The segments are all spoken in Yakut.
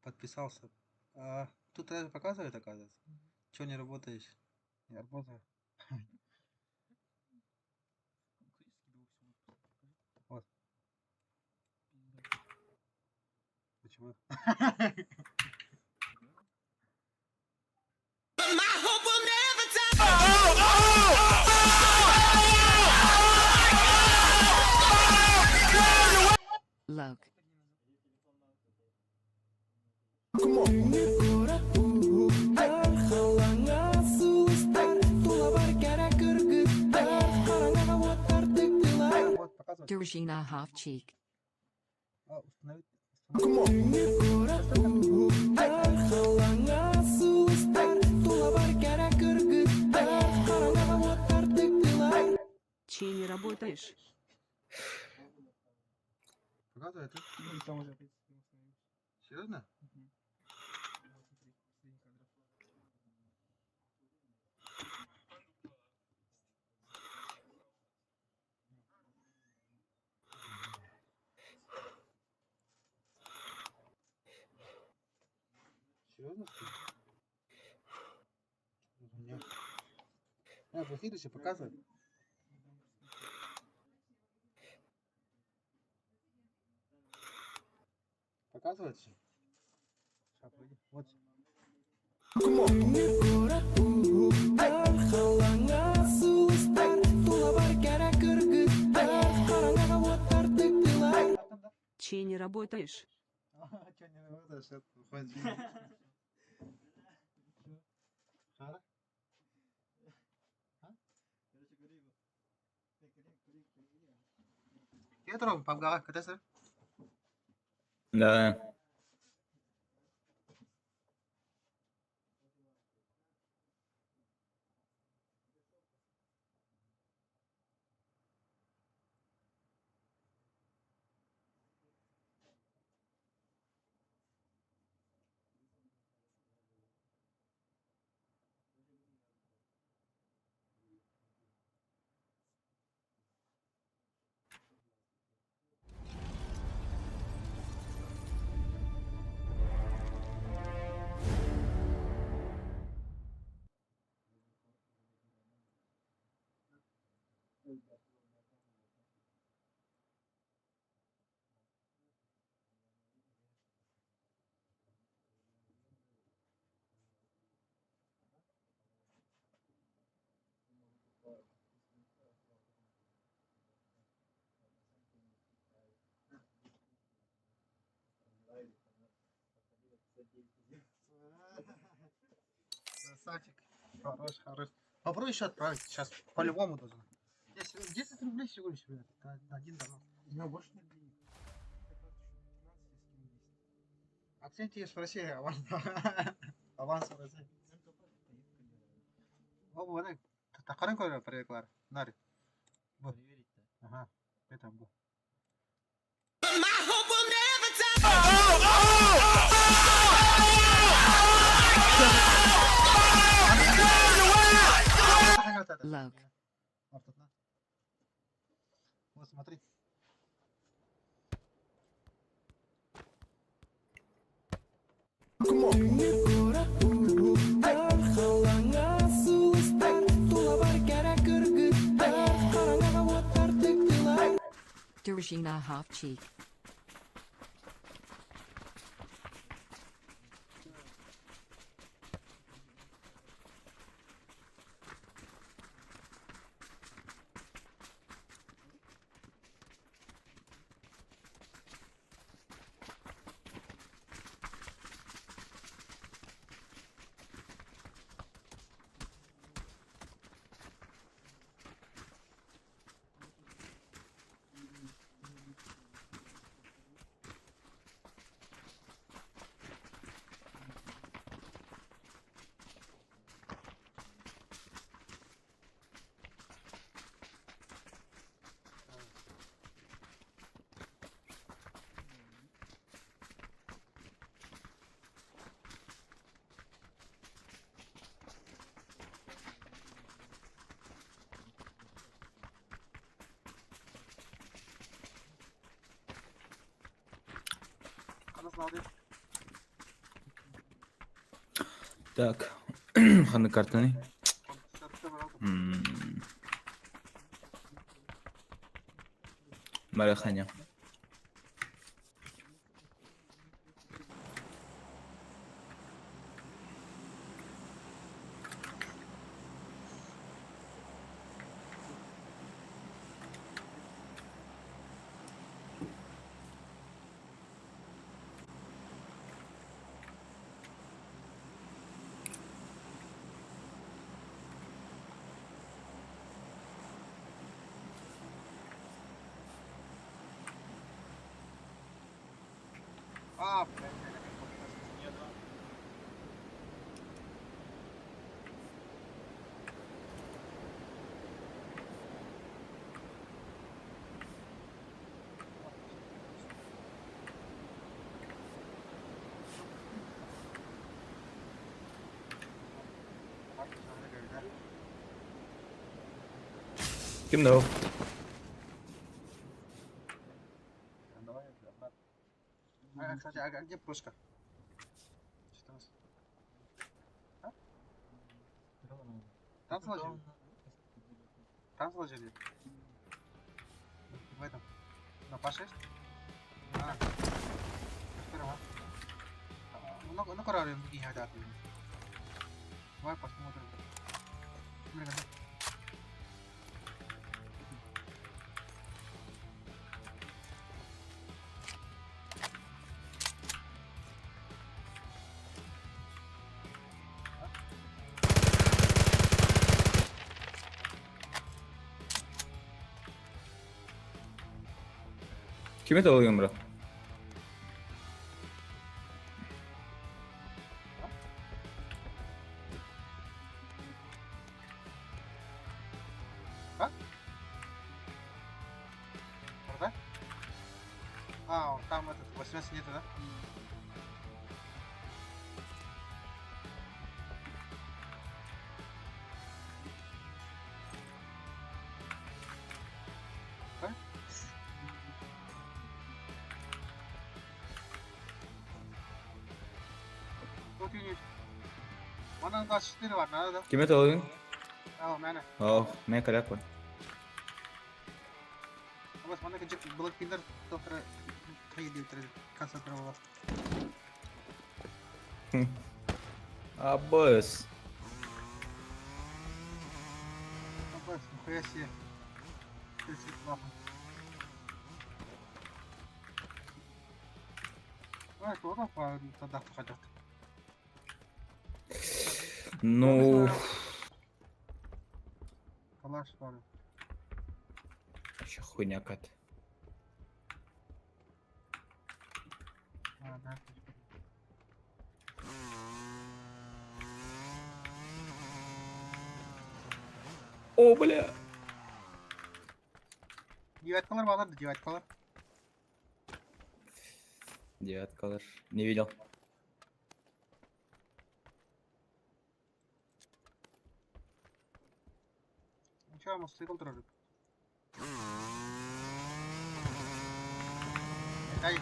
Подписался. А, тут разве показывает, оказывается? Чего не работаешь? Не работаю. Вот. Почему? Log. Түүҥҥү куорат уһуктар, халлааҥҥа сулустар, тулабар кэрэ кыргыттар, хараҥаҕа уоттар тыктылар. Вот, показывает. Дружина half cheek. А, установить. Түүҥҥү куорат уһуктар, халлааҥҥа сулустар, тулабар кэрэ кыргыттар, хараҥаҕа уоттар тыктылар. Че не работаешь? Показывает, да? Ну, там уже опять установился. Серьезно? Мгм. Вот, смотри, последний кадр. Серьезно, что ли? Что за хуйня? А, в эфире же показывает. Показывает же? Сейчас, погоди. Вот. Түүҥҥү куорат уһуктар, халлааҥҥа сулустар, тулабар кэрэ кыргыттар, хараҥаҕа уоттар тыктылар. Че не работаешь? А, что не работаешь? Сейчас уходит. Хара? Петров, папгаҕа кытасыр. Да. Красавчик. Хорош, хорош. Попробуй еще отправить. Сейчас по-любому должен. 10, 10 рублей всего лишь, ребят. На, на один донат. У меня больше нет денег. Я карту еще 15, я скину 10. Акцентия спроси аванс. Аванс спроси. О, вот так. Тақырын көрөр проектлар. Нар. Вот. Проверить-то. Ага. Это бу. Log. Вот смотри. Түүҥҥү куорат уһуктар, халлааҥҥа сулустар, тулабар кэрэ кыргыттар, хараҥаҕа уоттар тыктылар. Дружина half cheek. Она знала. Так, ханнык картаны? Бараханя. А, блядь, Ким да ол? А, кстати, а где пушка? Что у нас? А? Там сложили? Там сложили? В этом? На P6? А. Первого. Ну, ну, короче, не хотят. Давай посмотрим. Блин, Ким это ылыгын брат? А? Да? А, там этот, 18 нету, да? А? Манан 24 бар, надо, да? Ким это ылыгын? А, у меня. Ох, мен коряк бар. Бас манна кыжык Black Panther доктора трейдер концентр болот. Абыс. Абыс, нихуя себе. 32. Ой, кто там по стандарту хотят? Ну, Калаш бар. вообще хуйня какая-то. А, да. О, бля. Девяткалар бар, девяткалар. Девяткалар. Не видел. Ничего, может, цикл тоже. Дай.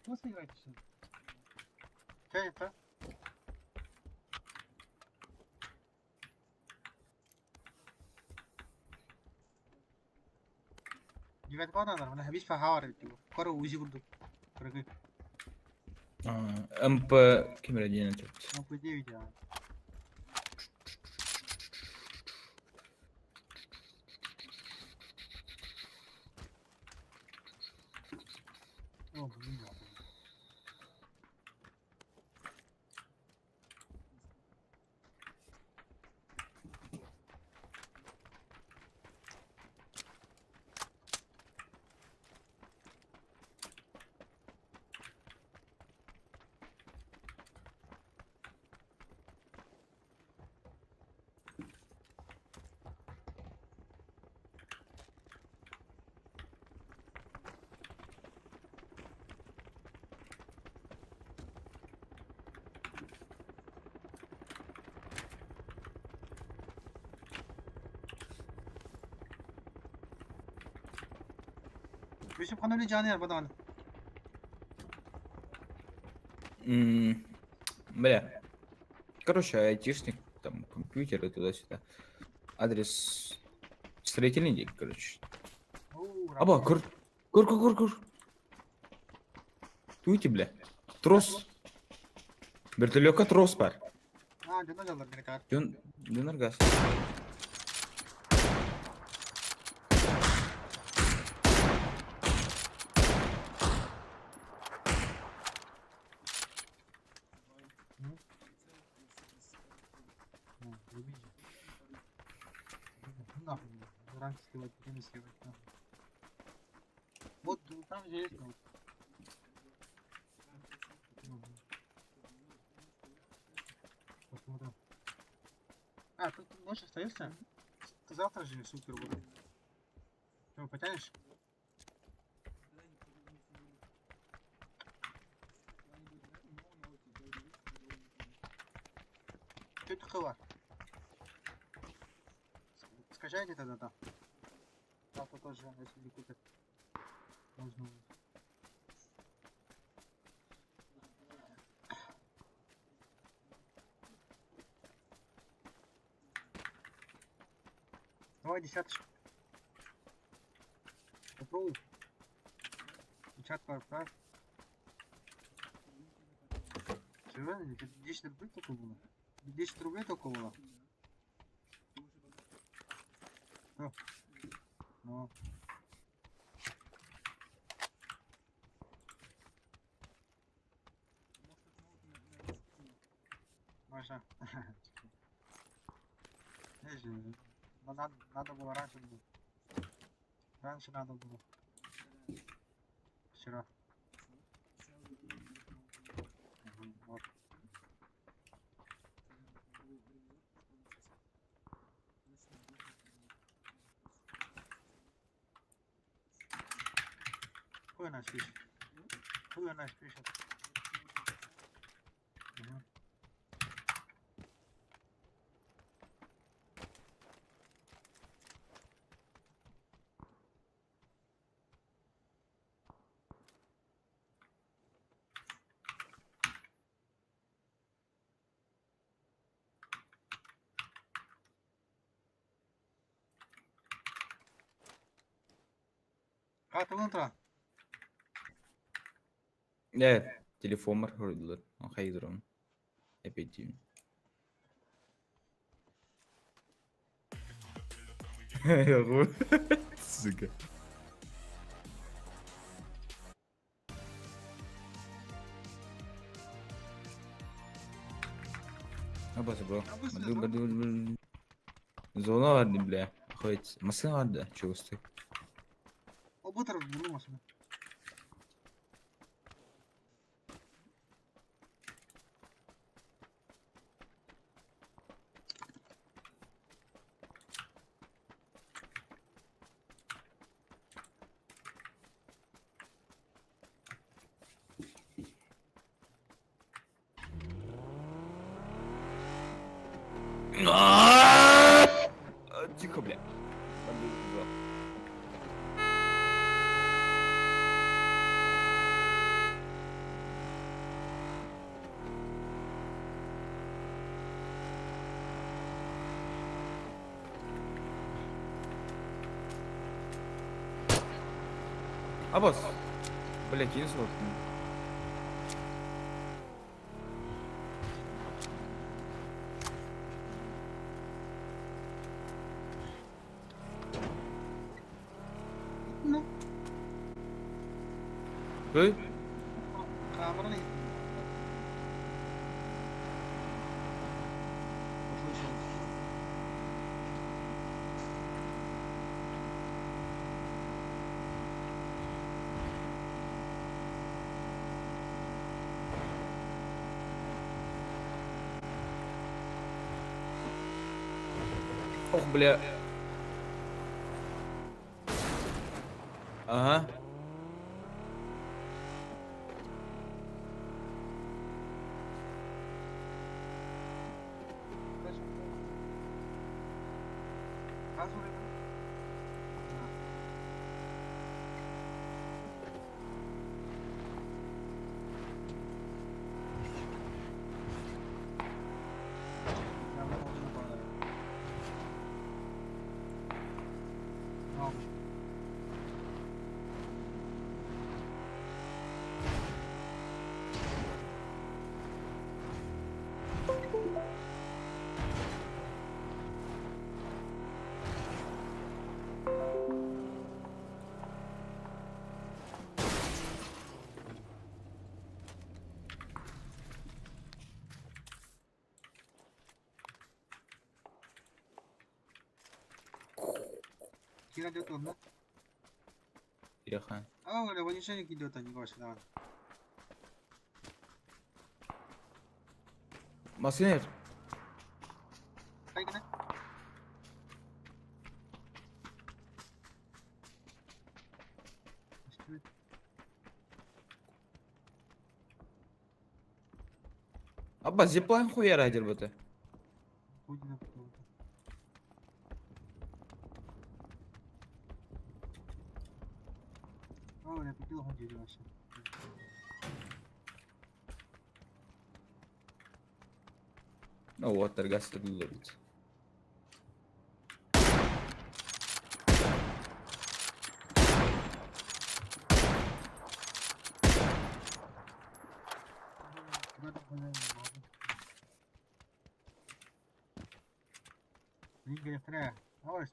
Вы сыграете сюда? Это? Девятка надо, она хабис фахавар Кору узи курдук. Прыгай. МП ким 11. МП9, а. О, блин, я. Өссө ханна үлэ дьааны бадаҕаны. Бля. Короче, айтишник, там, компьютеры туда-сюда. Адрес строительный день, короче. Аба, көр, көр, көр, көр, көр. Туйте, бля. Трос. Вертолетка трос бар. А, дьоно дьаллар били Дьон, дьонор газ. Нахуй, раньше сливать, время сливать, нахуй. Вот там же есть, ну. Посмотрим. А, тут ночь остаешься? Ты завтра же супер будет. Что, потянешь? Тетя Хыла. Скачайте тогда там. Завтра тоже, если не купят. Можно будет. Давай десяточку. Попробуй. Десятку отправь. Серьезно? 10 рублей только было? 10 рублей только было? Что? Ну. Маша. Надо, надо было раньше было. Раньше надо было. Вчера. Мгм, вот. Хуй нас пишет. Хуй нас пишет. Мгм. Хата утро. Э, телефон бар хайдрон. Опять. Сука. Аба бро. Зона барды бля. Хоть машина барды, чувствую. Обутар булу машина. Тихо, бля. Абас. Блять, я не смог. Ну. Эй? Камера Услышал. Ох, бля. Ага. Киирэн онно. Кириэхэ. А, оля, ничего идет, они вообще, давай. Массына Хайгина. Аба зиплайн хуяра дербата. Оля, купил он вообще. Ну вот, торгас ловить.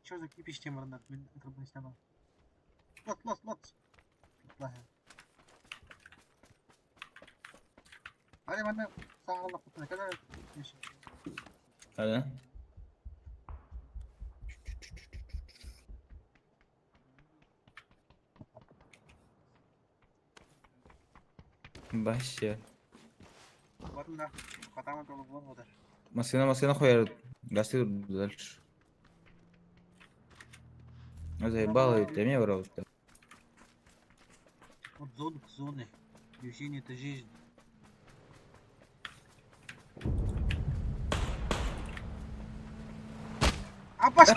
Что за кипиш тема рынок? Лот, лот, лот. Hadi ben de sağ Allah kutuna kadar Hadi. Вообще. Ладно, потом это было. Машина, машина хуяр. Гасты дальше. Ну, заебало, ты меня брал. От зоны к зоне. Движение это жизнь. А пошли!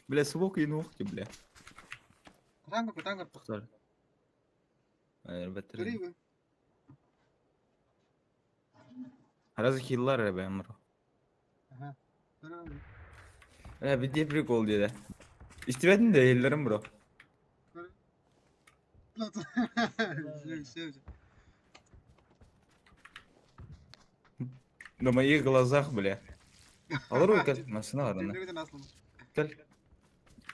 Бля, свок и ногти, бля. Кутанга, кутанга. Тохтар. Бәтер. Разве хиллар бе амро? Ага. Бля, бидде прикол диде. Истибедин де хиллерим бро. Все, все. На моих глазах, бля. Алыр кел, машина бар ана. Кел.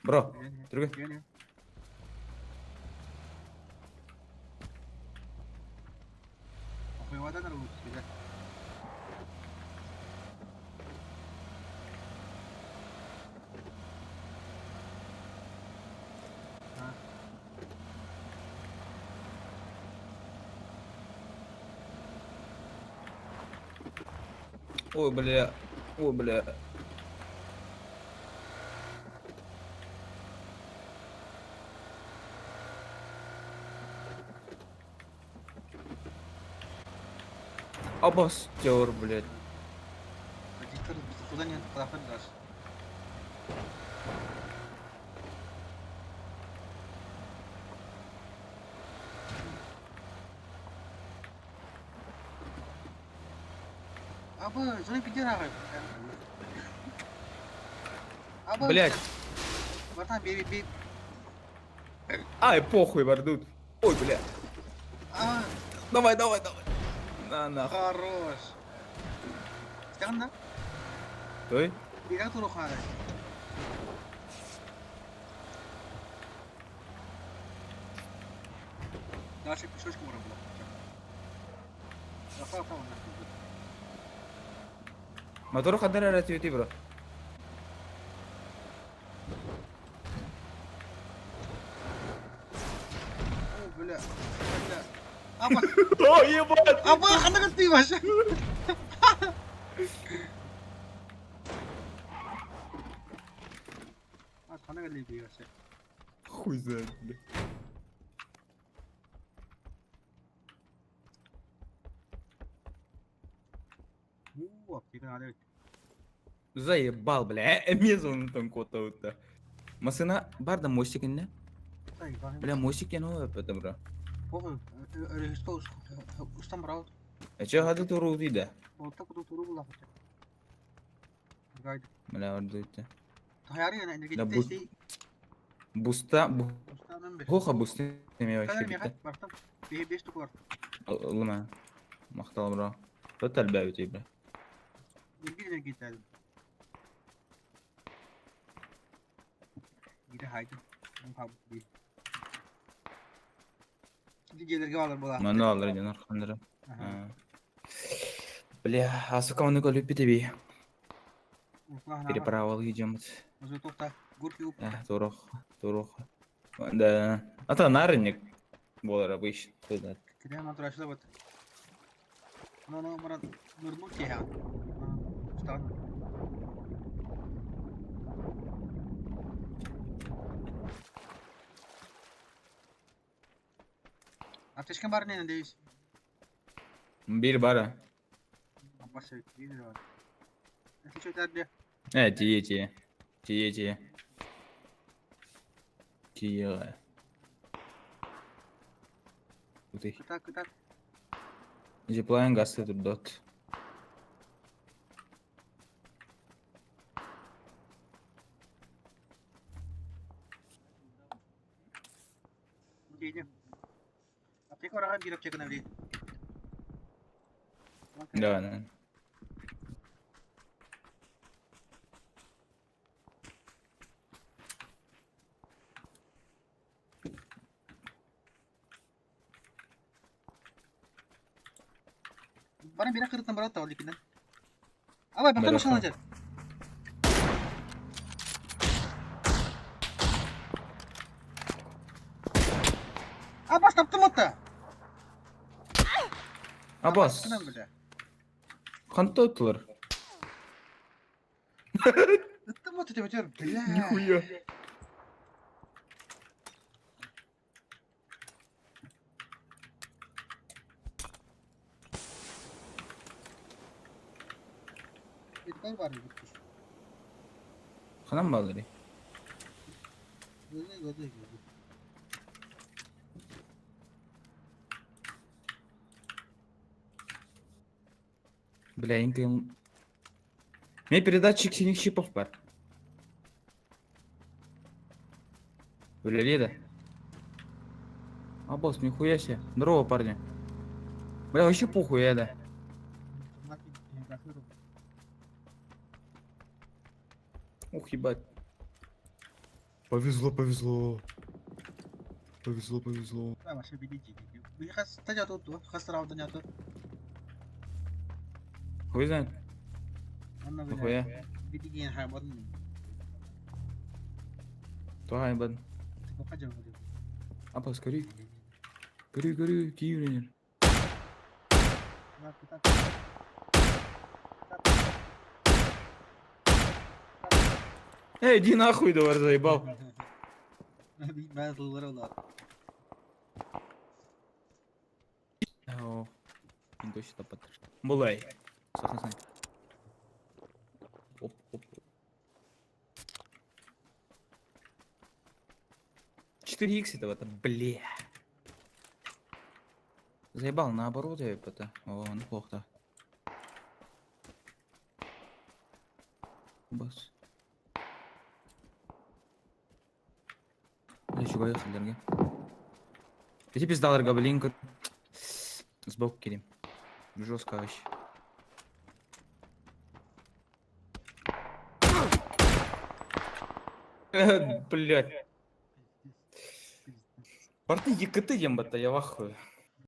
Бро, түргө. Ой, бля. Ой, бля. Обостер, блядь. Куда не дальше. Абы, зоны пидера. Абы, Блядь. Братан, бей, бей. Ай, похуй, бардут. Ой, бля. А, Давай, давай, давай. На, нахуй. хорош. Стягн, да? Той? Бега туру хара. Дальше пешочком можно было. Мотор хадара ратиоти, бро. О, бля. Бля. Аба, О, ебать! аба, ханага ты вообще. А, ханага ли вообще. Хуй знает, бля. О, аптека надо. Заебал, бля. Мезон там кота вот. Масына бар да мостик не? Бля, мостик я новый это, бро. Похуй, регистол, устам брал. А чё хады туру да? Вот так вот туру была хотя. Гайд. Бля, ордуйте. Таяри на Да, энергетик бус- сей. Буста, бу... Устаным бе. Хоха бусты мне вообще Кадр битте. меха, бартам. Бе беш тук бар. Луна. Мактал, бро. Тоталь бәбит, бля. Bir энергетик. Гиде хайды. Дьиэлэргэ баалар буолаахтар. Манна бааллар дьон арханнара. Бля, асыка оны көлүппүт эби. Переправалыы дьоммут. Турух, турух. Да. Ата нарынник буолар обычно. Аптечка бар не, надеюсь. Биир бара. Э, тие, тие. Тие, тие. Тие. Утый. Зиплайн гасты турдот. Да, да. Бары бире кырыттан барат да ол икинен. Абай, бактан машина жер. Абас таптым отта. Абас. Ханта ыттылар? Ыттым отта деп өтөр. Бля. Нихуя. Ханан баалары? Бля, инкем... Мне передатчик синих чипов бар. Бля, Леда. А, босс, нихуя себе. Здорово, парни. Бля, вообще похуй, я да. Ух, ебать. Повезло, повезло. Повезло, повезло. Хуй знает. Нахуя? Туһай бан. Апа, скорей. Гори, гори, киевлянер. Эй, иди нахуй, давай, заебал. Булай. Сахан Оп, оп. 4х этого это, бля. Заебал, наоборот, я это. О, неплохо. Бас. Бля, чего я халдерге? Эти пиздаларга, блин, как... Сбоку кидим. Жестко вообще. Блять. Порты ЕКТ ембата, я в ахуе.